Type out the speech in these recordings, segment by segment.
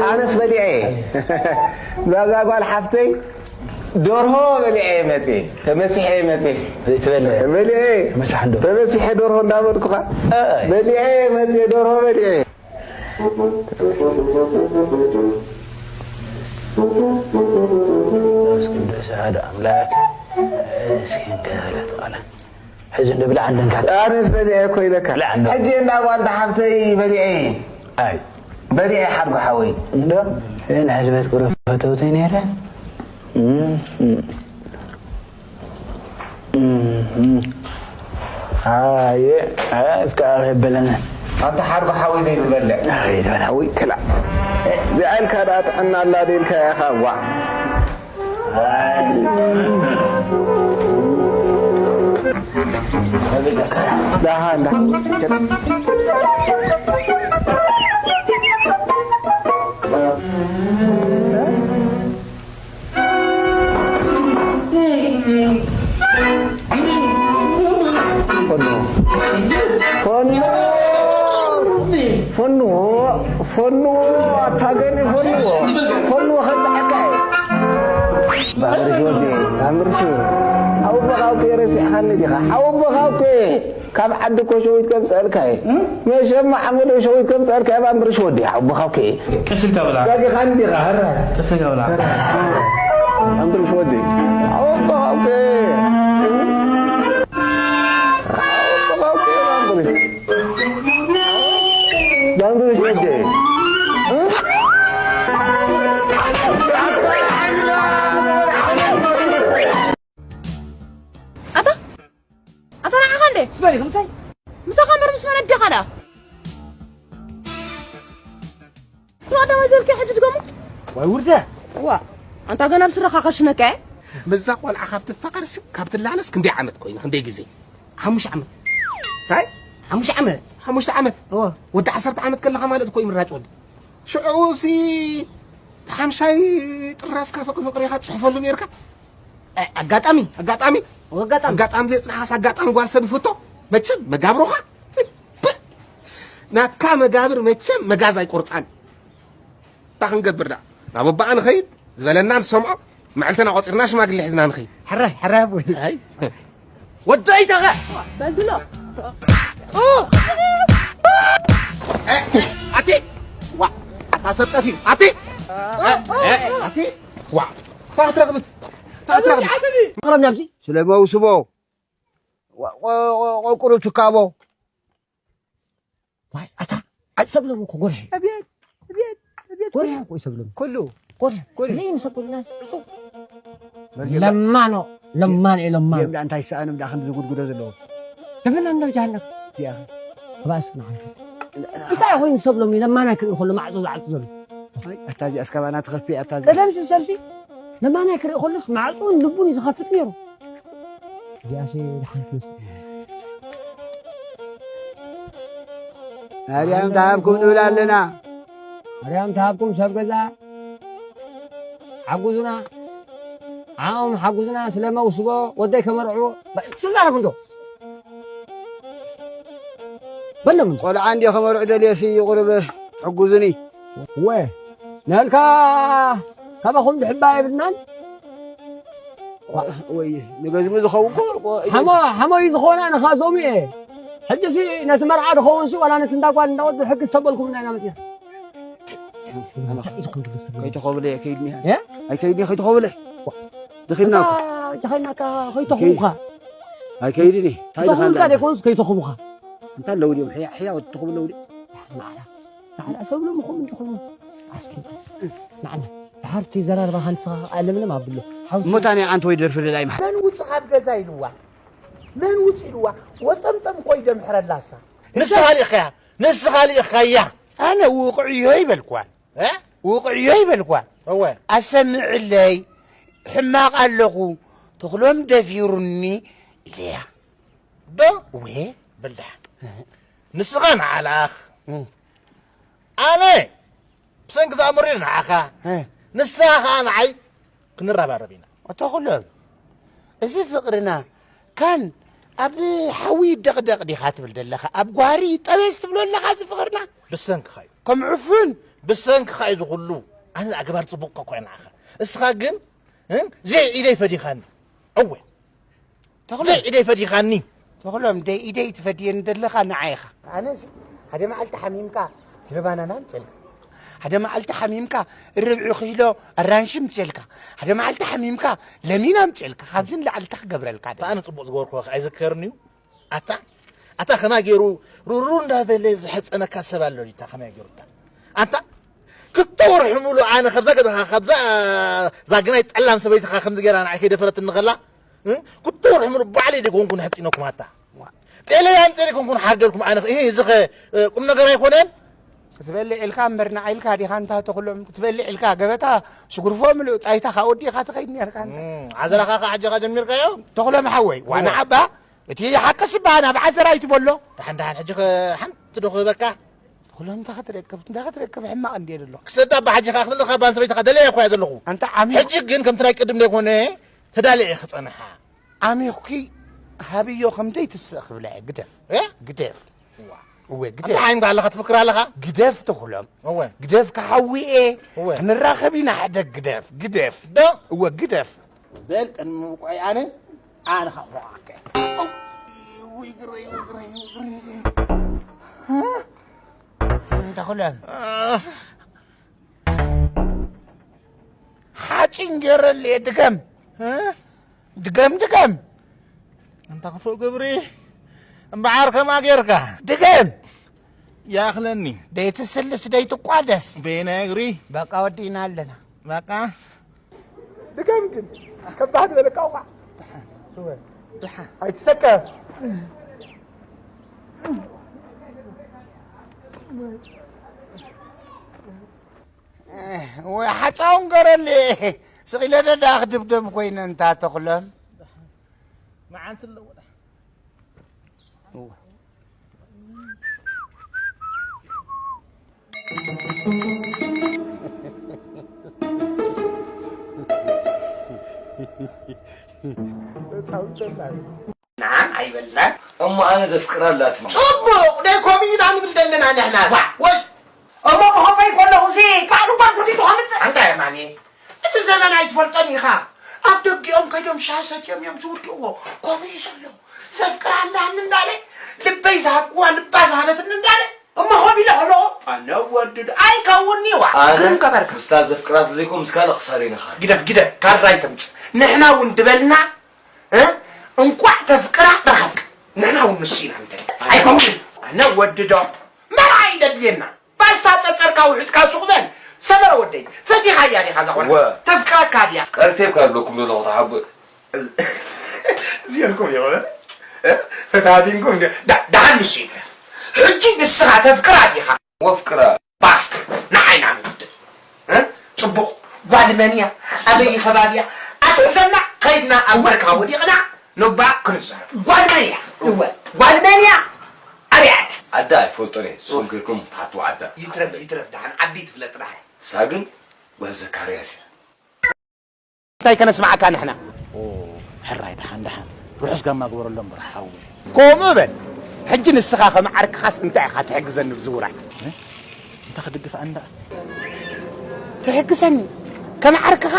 ኣነስ በሊዐ እየ። ዛዛ ጓል ሓፍተይ ደርሆ በሊዐ እየ መፅየ። ተመሲሐ እየ መፅየ። ዘይትበልዕ። በሊዐ እየ። ተመሳሕ እንዶ። ተመሲሐ ደርሆ እንዳበልኩኻ። ኣይ። በሊዐ እየ መፅየ፣ ደርሆ በሊዐ እየ። እስኪ እንዶ ሰዓድ ኣምላክ፣ እስኪ እንከ በለት ቃላ። ሕዚ እንዶ ብላዕ እንደንካ። ኣነስ በሊዐ እኮ ኢለካ። ብላዕ እንዶ። ሕጂ እንዳ ጓል ሓፍተይ በሊዐ። ኣይ። በሊዐ ሓድጉ ሓወይ። እንዶ፣ እን ሕድበት ቁረ ፈተውተይ ነይረ። እም፣ እም። እም፣ እም። ኣየ፣ ኣየ፣ እስከ ኣረ በለና። ኣንታ ሓድጉ ሓወይ ዘይትበልዕ። ኣይ፣ በላ፣ ወይ ክላ። እዚኣ ኢልካ ደኣ ጥዕና ኣላ ዶ ኢልካ ኢኻ? ዋዕ። ደሃ፣ ደሃ። ፈኑ። ፈኑ። ፈኑ። ፈኑ። ኣታ ገኒ ፈኑ። ፈኑ ከብድዓካ እየ። ባምርሽ ወዲ፣ ባምርሽ። ሓወቦኻ እኮ ረሲዕኻኒ ዲኻ? ሓወቦኻ እኮ እየ። ካብ ዓዲ እኮ ሸዊት ከምፀልካ እየ። መሸማ ሓመዶ ሸዊት ከምፀልካ እየ። ባምርሽ ወዲ፣ ሓወቦኻ እኮ እየ። ቀስ ኢልካ ብላ። ዳጊኻኒ ዲኻ? ሕራይ። ቀስ ኢልካ ብላ። ኣምብሪሽ ወዲ። ኣወቦ፣ ኦኬ። ኣወቦ፣ ኦኬ፣ ኣምብሪሽ። ኣምብሪሽ ወዲ። ኣታ፣ ኣታ ንዓኻ እንዴ? ስበሪ፣ ከምሳይ? ምሳኻ እምበር ምስ መን ኣዴኻ ደኣ? ተዋዳዋይ ዘልከ ሕጂ ድገሙ። ዋይ ውርደ። ዋ፣ ኣንታ ገና ብስረኻ ከሽነካ እየ። ምዛ ቆልዓ ካብ ትፋቐርስ፣ ካብ ትላለስ ክንደይ ዓመት ኮይኑ፣ ክንደይ ግዜ? ሓሙሽተ ዓመት። እንታይ? ሓሙሽተ ዓመት። ሓሙሽተ ዓመት? እወ። ወዲ ዓሰርተ ዓመት ከለኻ ማለት እኮ እዩ ምራጭ ወዲ። ሽዑ ሲ፣ እቲ ሓምሻይ ጥራዝካ ፍቕሪ ፍቕሪ ኢኻ ትጽሕፈሉ ነይርካ? እ፣ ኣጋጣሚ። ኣጋጣሚ? ኣጋጣሚ። ኣጋጣሚ ዘየጽንሓስ ኣጋጣሚ ጓል ሰብ ይፍቶ? መቸም መጋብሮኻ? ፕእ! ናትካ መጋብር መቸም መጋዝ ኣይቆርጻን። እንታይ ክንገብር ደኣ? ናብ ኣቦኣ ንኸይድ፣ ዝበለና ንሰምዖ፣ መዓልትና ቆጺርና ሽማግሌ ሒዝና ንኸይድ። ሕራይ፣ ሕራይ ኣቦይ። ኣይ። ወደይ ተኸ! በድሎ። ኦ! እ፣ ኣቲ! ዋ! ኣታ ሰብ ጠፊኡ! ኣቲ! እ፣ እ፣ ኣቲ! ዋ! ታትረኽብት! ታትረኽብት! ቅረብ ናብዚ። ስለ መውስቦ። ወ-፣ ወ-፣ ወ-፣ ወ-፣ ቁሩብ ትካቦ። ዋይ፣ ኣታ፣ ኣይ፣ ሰብሎም እኮ ጎርሒ። ኣብየት፣ ኣብየት፣ ኣብየት። ጎርሒ እኮ እዩ ሰብሎም። ኩሉ። ጎርሒ። ኩሉ። ዘይም ሰብ ኩሉ ናስ፣ እሱ። መርጌ ለማኖ፣ ለማኖ፣ ለማኖ። እዮም ደኣ እንታይ ሰኣኖም ደኣ ክንዲ ዝጉድጉዶ ዘለዉ? ደፈና እንደው ጃሃንም። እዚኣ። ክባእስ ንዓንተ። እንታይ ኮይኑ ሰብሎም ለማና ክርኢ ከሎ ማዕጾ ዝዓጹ ዘሎ? ኣይ፣ ኣታ እዚኣ እስካብ ኣና ትኸፍእ፣ ኣታ እዚኣ። ቀደም ሲ ሰብሲ ለማና ክርኢ ከሎስ ማዕጾን ልቡን እዩ ዝኸፍት ነይሩ። እዚኣሲ ደሓን ትመስል። ኣርያም ተሃብኩም ንብል ኣለና። ኣርያም ተሃብኩም ሰብ ገዛ ሓጉዙና። ዓኦም ሓጉዙና ስለ መውስቦ ወደይ ከመርዕዎ። ትዛረብ እንዶ። በሎም እንዶ። ቆልዓ እንድየ ከመርዑ ደልየሲ ይቑርብ ሕጉዙኒ። እወ፣ ነልካ ካባኹም ድሕባ የብልናን። ወይ፣ ንገዝሚ ዝኸውን እኮ፣ እኮ፣ ሓሞ፣ ሓሞ እዩ ዝኾና ንኻዞም እየ። ሕጂሲ ነቲ መርዓ ድኸውንሲ ዋላ ነቲ እንዳ ጓል እንዳ ወዲ ሕጊ ዝተበልኩምና ኢና መፂና። ኣነ እንታይ እዩ ዝኾን ድሎ ሰብ? ከይተኸብለ እየ፣ ከይድኒ እየ። እ? ኣይ፣ ከይድኒ እየ፣ ከይተኸብለ። ዋ። ድኺምና እኮ። ኣታ፣ ጀኻይናካ ከይተኹምካ። ኣይ፣ ከይድኒ እየ። እንታይ ተኹምካ ድኻና? ደይኮኑስ ከይተኹምካ። እንታይ ኣለዉ ድዮም? ሕያ፣ ሕያ ወዲ ተኹም ኣለዉ ድዮም? ማዕላ፣ ማዕላ፣ ሰብሎም እኹም እንዲኹም። ኣስኪ፣ ማዕላ፣ ድሓር እቲ ዘራርባኻ ንስኻ ኣለምለም ኣብሎ። ሓውሲ። እሞ ታኒ ኣንተ ወይ ደርፊ ደላይ ማሕ-፣ መን ውጽእ ካብ ገዛ ኢልዋ? መን ውጽእ ኢልዋ? ወጠምጠም እኮ እዩ ደምሕረላሳ። ንስኻ ልኢኽካያ፣ ንስኻ ልኢኽካያ። ኣነ ውቕዕዮ ይበልኳን። እ? ውቕዕዮ ይበልኳን። እወ። ኣሰምዕለይ፣ ሕማቕ ኣለኹ፣ ተኽሎም ደፊሩኒ ኢለያ። ዶ? እወ። በል ደሓን። ንስኻ ንዓልኣኽ። እ። ኣነ ብሰንኪ ተኣምር ንዓኻ፣ እ። ንስኻ ኸኣ ንዓይ ክንረባረብ ኢና። ኣቶ ኩሎም፣ እዚ ፍቕርና ካን ኣብ ሓዊ ይደቕደቕ ዲኻ ትብል ዘለኻ? ኣብ ጓህሪ ይጠበስ ትብሎ ኣለኻ እዚ ፍቕርና? ብሰንክኻ እዩ። ከም ዕፉን? ብሰንክኻ እዩ እዚ ኩሉ። ኣነ ኣገባር ጽቡቕ እኳ ኮይና ኣኻ። እስኻ ግን፣ እ? ዘይ ኢደይ ፈዲኻኒ። እወ። ተኽሎም። ዘይ ኢደይ ፈዲኻኒ። ተኽሎም፣ ደይ ኢደይ ትፈድየኒ ዘለኻ ንዓ ኢኻ። ኣነስ ሓደ መዓልቲ ሓሚምካ ኪሎ ባናና ኣምፅልካ። ሓደ መዓልቲ ሓሚምካ ርብዒ ኪሎ ኣራንሺ ምፅልካ። ሓደ መዓልቲ ሓሚምካ ለሚን ኣምፅልካ። ካብዚ ንላዕሊ እንታይ ክገብረልካ ደሊ? ኣነ ጽቡቕ ዝገበርኩ ኣይዝከርን እዩ። ኣታ፣ ኣታ ከማይ ገይሩ ሩሩ እንዳበለ ዝሐፀነካ ሰብ ኣሎ ድዩ? ኣታ ከማይ ገይሩ እታ። ኣታ ክልተ ወርሒ ሙሉ ኣነ ካብዛ ገዛኻ፣ ካብዛ ዛግናይ ጠላም ሰበይትኻ ከምዚ ገይራ ንዓይ ከይደፈረትኒ ከላ፣ እ? ክልተ ወርሒ ሙሉ ባዕለይ ደይኮንኩ ንሐፂነኩም ኣታ። ዋ። ጤለይ ኣምፅኤ ደይኮንኩ ንሓርደልኩም ኣነ። እህ፣ እዚ ኸ፣ እ፣ ቁም ነገር ኣይኮነን? ክትበልዕ ኢልካ እምበር ንዓ ኢልካ ዲኻ እንታ ተኽሎም? ክትበልዕ ኢልካ ገበታ ስጉርፎ ምሉእ ጣይታ ካብ ወዲእኻ ትኸይድ ነርካ እንታ። እም፣ ዓዘራኻ ኸዓ ሕጂ ኢኻ ጀሚርካዮ? ተኽሎም ሓወይ፣ ዋና እወ። ዓባ እቲ ሓቅስ እባ ናብ ዓዘራ ኣይትበሎ። ደሓን ደሓን፣ ሕጂ ኸ ሓንቲ ዶ ክህበካ? ተኽሎም እንታይ ክትረክብ፣ እንታይ ክትረክብ ሕማቕ እንድየ ዘሎ። ክሰዳ እባ ሕጂ ኸዓ ክትልእኻ እባ ንሰበይትኻ ደለያ እኮ እየ ዘለኹ። ኣንታ ዓሚ- ሕጂ ግን ከምቲ ናይ ቅድም ዘይኮነ ተዳልየ እየ ክጸንሓ። ኣሚኹኪ ሃብዮ ከም ዘይትስእ ክብላ እየ። ግደፍ። እ? ግደፍ። ዋ። እወ፣ ግደፍ። እንታይ ሓይምካ ኣለኻ? ትፍክር ኣለኻ? ግደፍ ተኽሎም። እወ። ግደፍ ክሓዊ እየ። እወ። ክንራኸብ ኢና ሕደግ ግደፍ። ግደፍ። ዶ? እወ፣ ግደፍ። በል ቅድሚ ምውቋይ ኣነ፣ ኣነ ኸኹዓከ። እው፣ እግረይ፣ እግረይ፣ እግረይ። እንተ ተኽሎም። ሓፂን ገይረሉ እየ፣ ድገም። እ? ድገም፣ ድገም። እንተ ክፉእ ግብሪ እምበዓር ከምኣ ጌርካ። ድገም። ይኣኽለኒ። ደይትስልስ ደይትቋደስ። በየናይ እግሪ? በቃ ወዲእና ኣለና። በቃ። ድገም ግን። ከባድ በለካ እኳ። ደሓን። እወ። ደሓን። ኣይትሰከፍ። ወይ ሓፃውን ገረሊ። ስቕ ኢለ ደዳ ክድብደብ ኮይነ እንታ ተኽሎም። መዓንቲ ኣለዎ ዳ። እወ። ንዓን ኣይበልናን። እሞ ኣነ ደፍቅራ ኣላትኒ። ጽቡቕ፣ ደይ ኮም ኢና ንብል ዘለና ንሕና። ዋ። ወይ። እሞ ብኸፈይ ከለኹ ሲ ባዕሉ ጓል ጎቲቱ ከምጽእ። ኣንታ የማኔ፣ እቲ ዘመን ኣይትፈልጦን ኢኻ። ኣብ ደጊኦም ከይዶም ሻሂ ሰትዮም እዮም ዝውድእዎ። ከምኡ እዩ ዘሎ። ዘፍቅራ ኣላኒ እንዳለ፣ ልበይ ዝሃብክዋ ልባ ዝሃበትኒ እንዳለ። እሞ ኮፍ ኢለ ከለኹ፣ ኣነ ወዲ ዶ-፣ ኣይከውንኒ ዋ። ኣነ ግርም ገበርካ። ምስታ ዘፍቅራ ተዘይኮ ምስ ካልእ ክሳብ ይንኻል። ግደፍ፣ ግደፍ፣ ካራ ኣይተምጽእ። ንሕና እውን ድበልና፣ እ? እንቋዕ ተፍቅራ ረኸብካ። ንሕና እውን ንሱ ኢና ንደሊ። ኣይከውንን። ኣነ ወዲ ዶ-፣ መርዓ እዩ ደድልየና። ባስታ ጸጸርካ ውሒጥካ ሱቕ በል። ሰመረ ወደይ፣ ፈቲኻያ ዲኻ እዛ ጓል? ወ። ተፍቅረካ ድያ? ቀርቴ እኳ ይብለኩም ዘለኹ ተሓቦ። እዚኦልኩም ይኾነ? እ? ፈታቲንኩም ዲ-፣ ዳ-፣ ደሓን ንሱ ይትረፍ። ሕጂ ንስኻ ተፍቅራ ዲኻ? ወፍቅራ። ባስታ፣ ንዓይ ኢና ንውድእ። እ? ጽቡቕ። ጓል መን እያ? ኣበይ ከባቢ እያ? ኣትሕዘና፣ ከይድና ኣብ መርካብ ወዲቕና፣ ኖባ ክንዛረብ። ጓል መን እያ? እወ። ጓል መን እያ? ኣበይ ኣላ? ኣዳ ኣይፈልጦን እየ። ንስኹም ከይድኩም ትሓትዋ ኣዳ። ይትረፍ፣ ይትረፍ፣ ደሓን ዓዲ ትፍለጥ ደሓን። ንሳ ግን ጓል ዘካርያስ እያ። እንታይ ከነስምዓካ ንሕና? ኦ፣ ሕራይ ደሓን፣ ደሓን። ርሑስ ጋማ ግበረሎም ብርሓዊ። ከምኡ በል። ሕጂ ንስኻ ከም ዓርክኻስ እንታይ ኢኻ ትሕግዘኒ ብዝውራይ? እ? እንታይ ክድግፍ ኣንዳ? ትሕግዘኒ? ከም ዓርክኻ?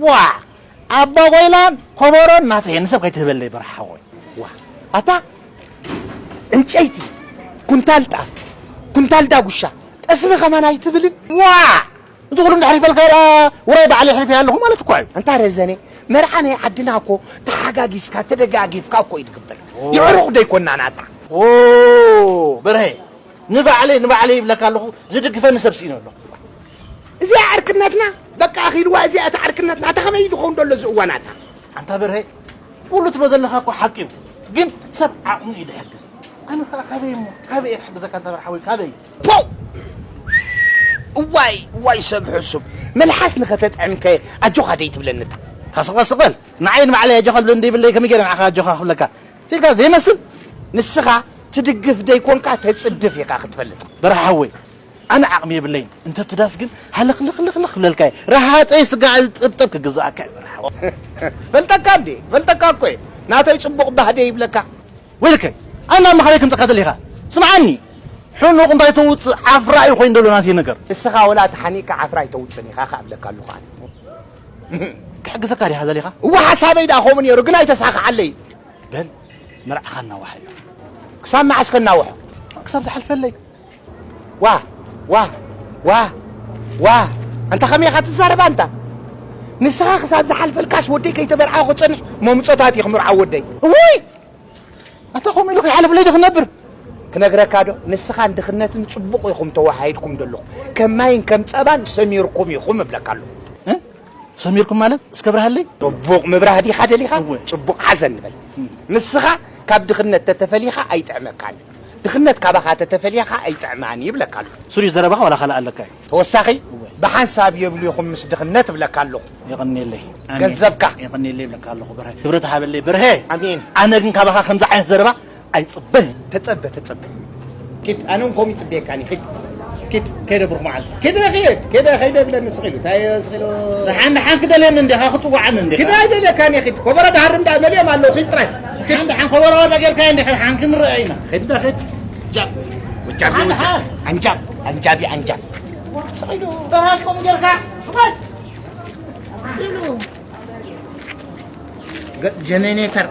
ዋ! ኣባ ጎይላን ኮቦሮን ናተይ ንሰብ ከይትህበለይ በርሓ ሓወይ። ዋ፣ ኣታ ዕንጨይቲ፣ ኩንታል ጣፍ፣ ኩንታል ዳጉሻ፣ ጠስሚ ከማን ኣይትብልን? ዋ! እዚ ኩሉ እንድሕር ይፈልካ ውራይ ባዕለይ ኣሕሊፈያ ኣለኹ ማለት እኳ እዩ። ኣንታ ረዘነ፣ መርዓ ናይ ዓድና እኮ ተሓጋጊዝካ፣ ተደጋጊፍካ እኮ እዩ ዝግበር። ኦ። የዕሩኽ ዶ ኣይኮንናን ኣታ? ኦ፣ በርሀ፣ ንባዕለይ፣ ንባዕለይ ይብለካ ኣለኹ፣ ዝድግፈኒ ሰብ ስኢነ ኣለኹ። እዚኣ ዕርክነትና፣ በቃ ኣኺልዋ፣ እዚኣ እታ ዕርክነትና፣ እታ ከመይ እዩ ዝኸውን ዘሎ እዚ እዋን ኣታ? ኣንታ በርሀ፣ ኩሉ ትብሎ ዘለኻ እኮ ሓቂ እዩ፣ ግን ሰብ ዓቕሙ እዩ ዝሕግዝ። ኣነ ኸኣ ካበይ እሞ፣ ካበይ እየ ክሕግዘካ ኣንታ በርሀ ሓወይ፣ ካበይ? ፖው! እዋይ፣ እዋይ ሰብ ሕሱም፣ መልሓስ ንኸተጥዕም ከ ኣጆኻ ደይትብለኒ እታ? ታስቕ ስቕ በል፣ ንዓይ ንባዕለይ ኣጆኻ ዝብለኒ ደይብለይ ከመይ ገይረ ንዓኻ ኣጆኻ ክብለካ? ሲልካ ዘይመስል፣ ንስኻ ትድግፍ ደይኮንካ ተጽድፍ ኢኻ ክትፈልጥ። በርሀ ሓወይ፣ ኣነ ዓቕሚ የብለይን። እንተ ትዳስ ግን ሃለኽልኽልኽልኽ ክብለልካ እየ። ረሃፀይ ስጋ እዚ ጥብጥብ ክግዝኣካ እየ በርሀ ሓወይ። ፈልጠካ እንዴ? ፈልጠካ እኮ እየ። ናተይ ጽቡቕ ባህደ ይብለካ። ወይልከ፣ ኣና መኻበይ ከምጸካ ደሊኻ? ስምዓኒ፣ ሕኑቕ እንታይ ተውጽእ ዓፍራ እዩ ኮይኑ ዘሎ ናተይ ነገር። ንስኻ ወላ ተሓኒቅካ ዓፍራ ኣይተውጽእን ኢኻ ከኣ እብለካ ኣለኹ ኣነ። ክሕግዘካ ዲኻ ደሊኻ? እወ ሓሳበይ ደኣ ከምኡ ነይሩ፣ ግን ኣይተሳኽዓለይ። በል፣ መርዓኻ እናዋሓ እዩ። ክሳብ መዓስ ከናውሖ? ክሳብ ዝሓልፈለይ። ዋ፣ ዋ፣ ዋ፣ ዋ። ኣንታ ከመይ ኢኻ ትዛረብ ኣንታ? ንስኻ ክሳብ ዝሓልፈልካስ ወደይ ከይተመርዓኹ ክጸንሕ መምጾታት እዩ ክምርዓው ወደይ። እውይ! ኣታ ከምኡ ኢሉ ከይሓለፍለይ ዶ ክነብር? ክነግረካ ዶ? ንስኻን ድኽነትን ጽቡቕ ኢኹም ተወሃሂድኩም ዘለኹም። ከም ማይን ከም ጸባን ሰሚርኩም ኢኹም እብለካ ኣለኹ። እ? ሰሚርኩም ማለት እስከ ብርሃለይ? ጽቡቕ ምብራህ ዲኻ ደሊኻ? እወ። ጽቡቕ ሓዘ ንበል። እም። ንስኻ ካብ ድኽነት ተተፈሊኻ ኣይጥዕመካን። ድኽነት ካባኻ ተተፈልያ ኸኣ ኣይጥዕማን ይብለካ ኣለኹ። ስሩይ ዘረባኻ ዋላ ካልእ ኣለካ እዩ። ተወሳኺ እወ። ብሓንሳብ የብልኹም ምስ ድኽነት እብለካ ኣለኹ። የቐንየለይ። ኣሜን። ገንዘብካ። የቐንየለይ እብለካ ኣለኹ በርሀ። ክብረት ሃበለይ በርሀ። ኣሜን። ኣነ ግን ካባኻ ከምዚ ዓይነት ዘረባ ኣይጽበን። ተጸበ፣ ተጸበ። ኪድ፣ ኣነ እውን ከምኡ ይጽበየካኒ። ኪድ፣ ኪድ፣ ከይደ ብሩኽ መዓልቲ። ኪድ፣ ኪድ፣ ከይደ፣ ከይደ ብለኒ ስቕ ኢሉ። እንታይ ስቕ ኢሉ? ደሓን፣ ደሓን ክደልየኒ እንዲኻ፣ ክጽውዓኒ እንዲኻ። ኪድ፣ ኣይደልየካን እየ፣ ኪድ። ኮበሮ ድሃር እንዳ መሊኦም ኣለዉ፣ ኪድ ጥራይ። ኪድ። ደሓን ኮበሮ ወላ ጌርካ እንዲኻ፣ ደሓን ክንረአ ኢና። ኪድ፣ ኪድ። ጃብ፣ ወጃብ፣ ደሓን፣ ወጃብ። ደሓን። ኣንጃብ፣ ኣንጃቢ፣ ኣንጃብ። ስቕ ኢሉ። በራስኩም ጌርካ፣ ስቕ ኢሉ። ገጽ ጀነሬተር።